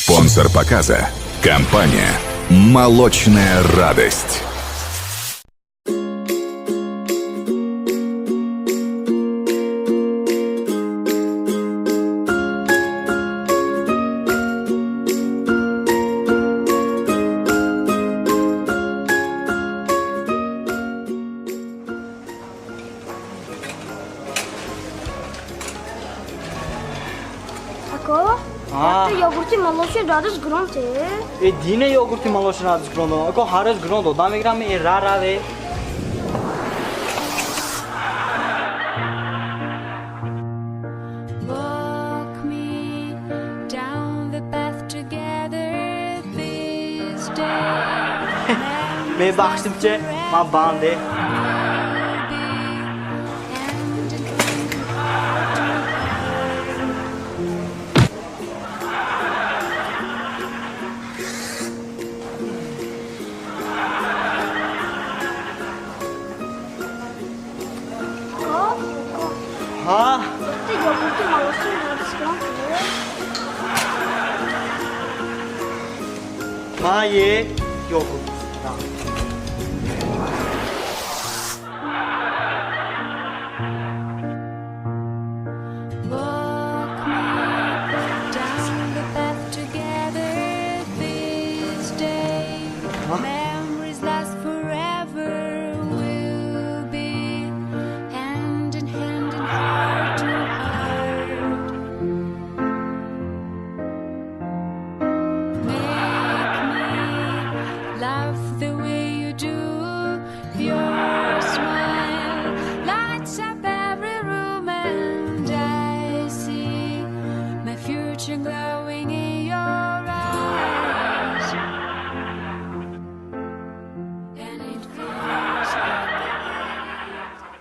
Спонсор показа – компания «Молочная радость». Ако? Йогурти молочный радость грон те. Э, дине йогурти молочный радость грон додам. Ако ҳар рӯз грон додам мегирам, э ра раве. Walk me down the path together this day. Мебахшим че, ман банде. Ако? Ҳа? Йогурти молочный радость грон те. Ма е йогурт. Walk me down the path together this day.